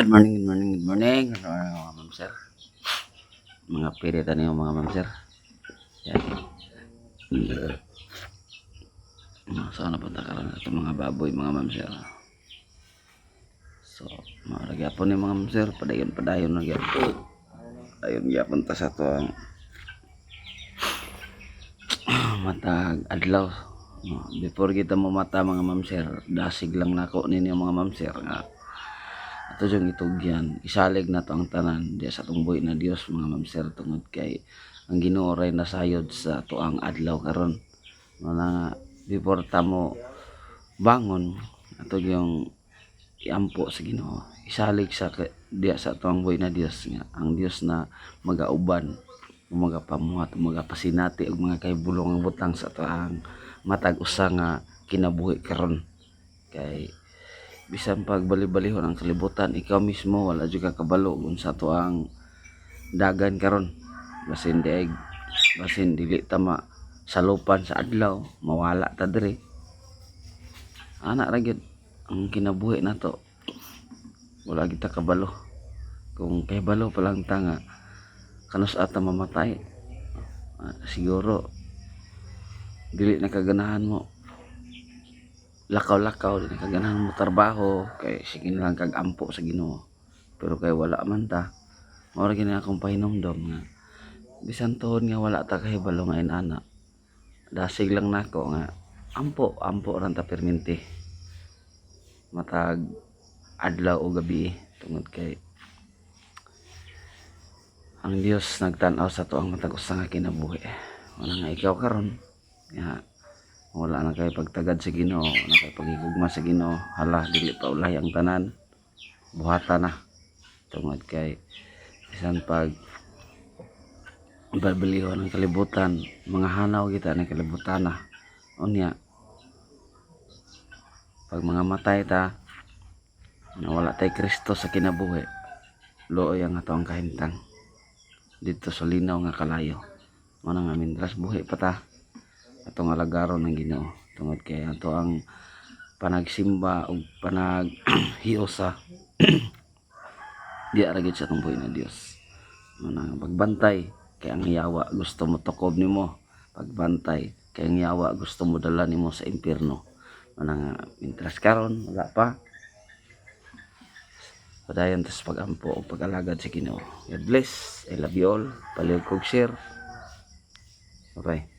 Good morning, good morning, good morning. Good morning, mga ma'am sir. Mga pirita niyo, mga ma'am sir. Yan. Saan na punta karon ito mga baboy, mga ma'am sir? So, mga gyapon ni, mga ma'am sir, padayon padayon na gyapon. Padayon gyapon ta sa ato ang matag adlaw. No, before kita mamata, mga ma'am sir, dasig lang nako ninyo, mga ma'am sir, nga ato yung itugyan, isalig na to ang tanan diya sa atong buhi na Dios, mga ma'am sir, tungod kay ang Ginoo ray nasayod sa ato ang adlaw karon. Mga before ta mo bangon, ato yung iampo sa Ginoo, isalig sa diya sa ato ang buhi na Dios, nga ang Dios na magauban, magapamuhat, magapasinati og mga kahibulong ang butang sa ato ang matag usa nga kinabuhi karon. Kay bisan pag bali-balihon ang kalibutan, ikaw mismo wala jud ka kabalo kung sa ato ang dagan karon. Basin diay, basin dili ta salupan sa adlaw, mawala ta diri. Ana ra gyud ang kinabuhi nato, wala kita kabalo. Kung kahibalo pa lang ta nga kanus ata mamatay, siguro dili na kaganahan mo lakaw-lakaw, di na kaganahan mo trabaho, kay sige na lang kag ampo sa Ginoo. Pero kay wala man ta, mao ra gini akong pahinumdom nga bisan tuhod nga wala ta kahibalo nga inana, dasig lang nako nga ampo ampo ran ta perminti matag adlaw o gabi, tungod kay ang Dios nagtan-aw sa ato ang matag usa nga kinabuhi. Wala nga ikaw karon nga wala na kay pagtagad sa Ginoo, wala na kay paghigugma sa Ginoo, hala, dili pa ulahi ang tanan. Buhata na, tungod kay bisan pag balbalihon ang kalibutan, mga hanaw kita ng kalibutan na. Unya pag mga matay ta nga wala tay Kristo sa kinabuhi, luoy ang ato ang kahimtang dito sa linaw nga kalayo. Mao na nga mintras buhi pa ta, atong alagaron ang Ginoo, tungod kay ato ang panagsimba ug panaghiusa di ra gyud sa atong buhi na Dios. Mao na nga pagbantay kay ang yawa gusto mo tukob nimo, pagbantay kay ang yawa gusto mo dala nimo sa impierno. Mao na nga mintras karon wala pa, padayon tas pag-ampo ug pag-alagad sa Ginoo. God bless. I love you all. Palihog kog share. Bye.